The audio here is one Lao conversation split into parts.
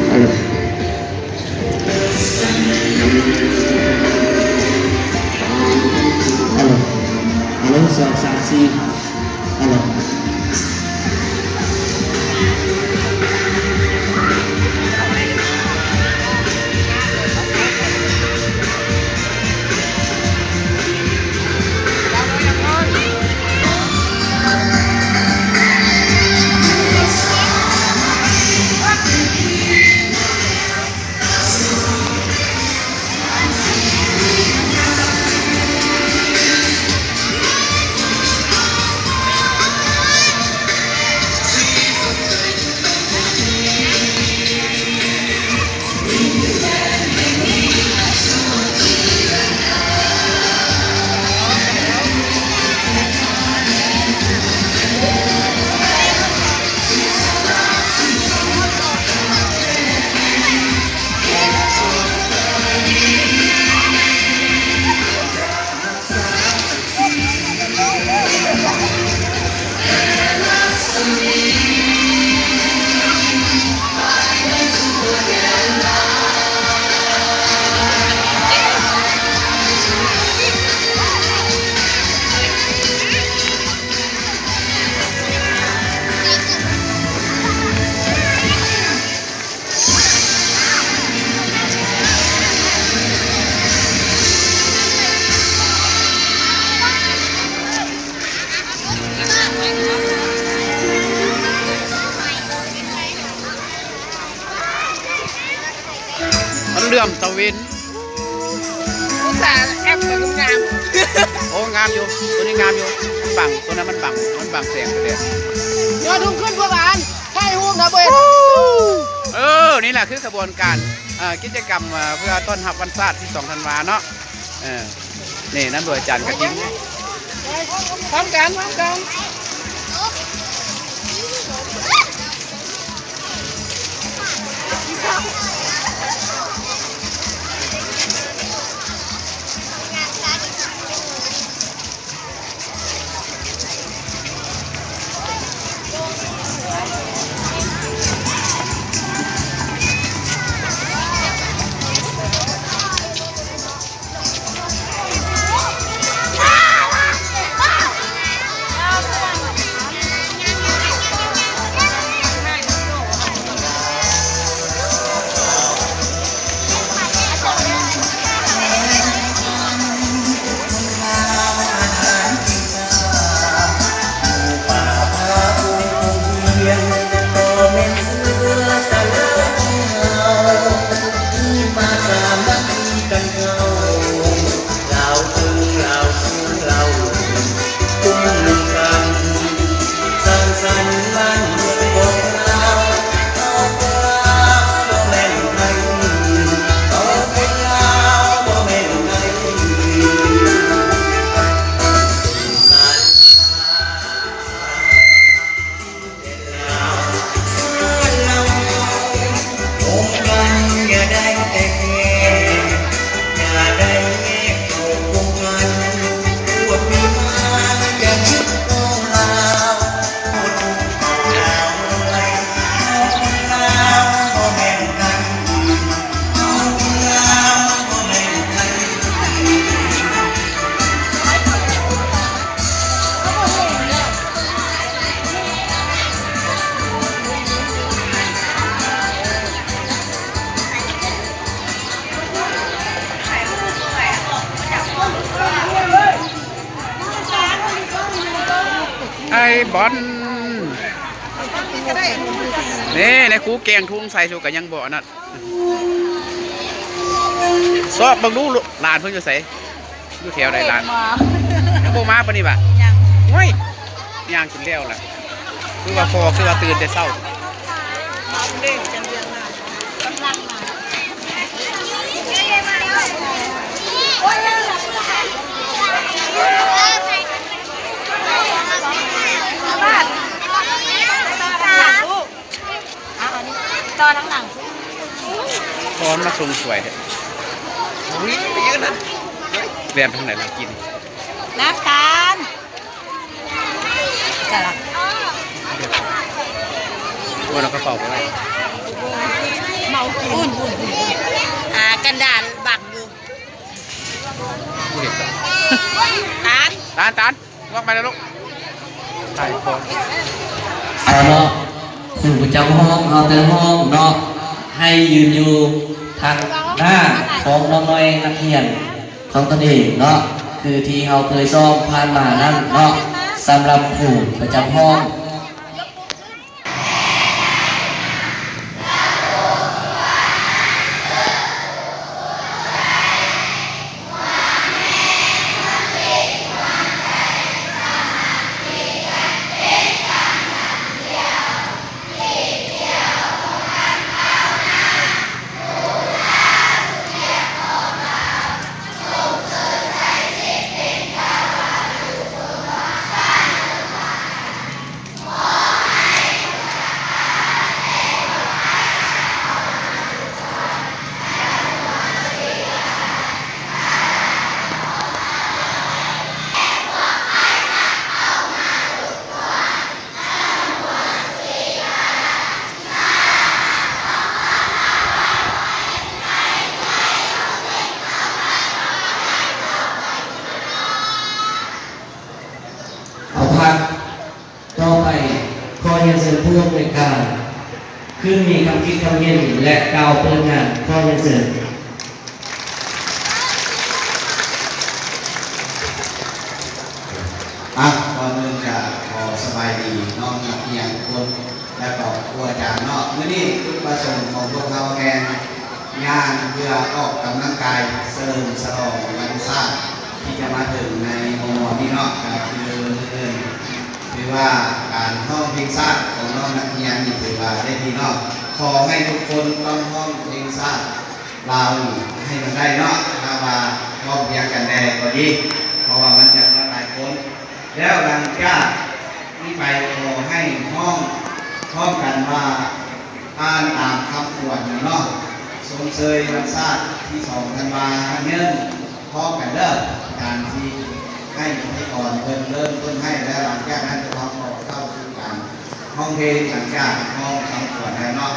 ອາໂລ ອາໂລ ອາໂລ ສອງ ສາມ ສີ່ ອາໂລ. ມັນເຫຼື້ອມຕາເວັນ ອຸດສ່າແອັບແບບງາມ. ໂອ້ ງາມຢູ່ ໂຕນີ້ງາມຢູ່ ບັງ ໂຕນັ້ນມັນບັງ ມັນບັງແສງໄປແລ້ວ. ຍອດທຸງຂຶ້ນພວກຫຼານ ຖ່າຍຮູບນະເວີຍ. ເອີ ນີ້ແຫຼະຄືຂະບວນການ ເອີ ກິດຈະກຳ ເອີ ເພື່ອຕ້ອນຮັບວັນຊາດທີສອງທັນວາເນາະ. ເອີ ນີ້ນຳໂດຍອາຈານກະຕິງ ພ້ອມກັນ ພ້ອມກັນ. ໄອ້ບອນ ນີ້ ໃນຄູແກງທຸງໃສ່ສຸກະຍັງບໍ່ອັນນັ້ນ. ຊອກເບິ່ງດູ ຫຼານເພິ່ນຢູ່ໃສ? ຢູ່ແຖວໃດຫຼານ? ຍັງບໍ່ມາປານນີ້ຫວາ? ຍັງ. ໂອ້ຍ ຍ່າງຈົນແລ້ວລະ ຄືວ່າພໍ ຄືວ່າຕື່ນແຕ່ເຊົ້າ. ຕອນຫຼັງໆ ພ້ອມມາສົ່ງສວຍແທ້. ອຸ້ຍ ໄປຢືນນັ້ນ ແລ່ນໄປທາງໃດລະກິນ ນ້ຳຕານ. ໂອ້ຍ ເອົາກະເປົາໄປໄວ້ ເມົາກິນ ອາ ກັນດານບັງຢູ່ ບໍ່ເຫັນ ຕານ ຕານ ຕານ ອອກໄປແລ້ວລູກ ຖ່າຍຄອນ ເອົາເນາະ ຄູປະຈຳຫ້ອງເຮົາແຕ່ລະຫ້ອງເນາະ ໃຫ້ຢືນຢູ່ທາງໜ້າຂອງນ້ອງນ້ອຍນັກຮຽນ ຂອງຕົນເອງເນາະ ຄືທີ່ເຮົາເຄີຍຊ້ອມຜ່ານມານັ້ນເນາະ ສຳລັບຄູປະຈຳຫ້ອງ. ເອົາພັກ ຕໍ່ໄປ ຂໍຮຽນເຊີນຜູ້ອຳນວຍການ ຄືນມີຄຳຄິດຄຳເຫັນ ແລະ ກ່າວເປີດງານ. ຂໍຮຽນເຊີນ. ອ່ະ ກ່ອນອື່ນກະຂໍສະບາຍດີນ້ອງນັກຮຽນທຸກຄົນ ແລະ ກໍຄູອາຈານເນາະ. ມື້ນີ້ຈຸດປະສົງຂອງພວກເຮົາແມ່ນ ຍ່າງເພື່ອອອກກຳລັງກາຍເສີມສະຫຼອງວັນຊາດທີ່ຈະມາເຖິງໃນມໍ່ໆນີ້ເນາະ ກໍຄືມື້ອື່ນ ຖືວ່າການຮ້ອງເພງຊາດຂອງນ້ອງນັກຮຽນນີ້ຖືວ່າໄດ້ດີເນາະ. ຂໍໃຫ້ທຸກຄົນຕ້ອງຮ້ອງເພງຊາດລາວນີ້ໃຫ້ມັນໄດ້ເນາະ ຖ້າວ່າພ້ອມພຽງກັນແດ່ກໍດີ ເພາະວ່າມັນຈະມ່ວນຫຼາຍຄົນ. ແລ້ວຫຼັງຈາກນີ້ໄປ ຂໍໃຫ້ຮ້ອງພ້ອມກັນວ່າ ອ່ານຕາມຄຳຂວັນນະເນາະ ຊົມເຊີຍວັນຊາດທີສອງທັນວາ ນຳເງິນ ພ້ອມກັນເດີ. ການທີ່ໃຫ້ພິທີກອນເພິ່ນເລີ່ມຕົ້ນໃຫ້ ແລ້ວຫຼັງຈາກນັ້ນພວກເຮົາກໍເຂົ້າສູ່ການຮ້ອງເພງ ຫຼັງຈາກຮ້ອງຄຳຂວັນແລ້ວເນາະ.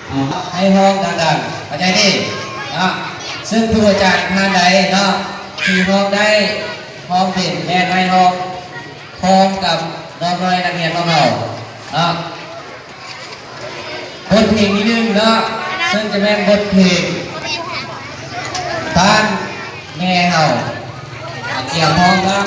ເອົາ ໃຫ້ຮ້ອງດັງໆ ເຂົ້າໃຈຕິເນາະ. ເຊິ່ງຄູອາຈານທ່ານໃດເນາະ ທີ່ຮ້ອງໄດ້ ຮ້ອງເປັນ ແມ່ນໃຫ້ຮ້ອງພ້ອມກັບນ້ອງນ້ອຍນັກຮຽນຂອງເຮົາເນາະ. ບົດເພງທີໜຶ່ງເນາະ ເຊິ່ງຈະແມ່ນບົດເພງບ້ານແມ່ເຮົາ. ກຽມພ້ອມເນາະ.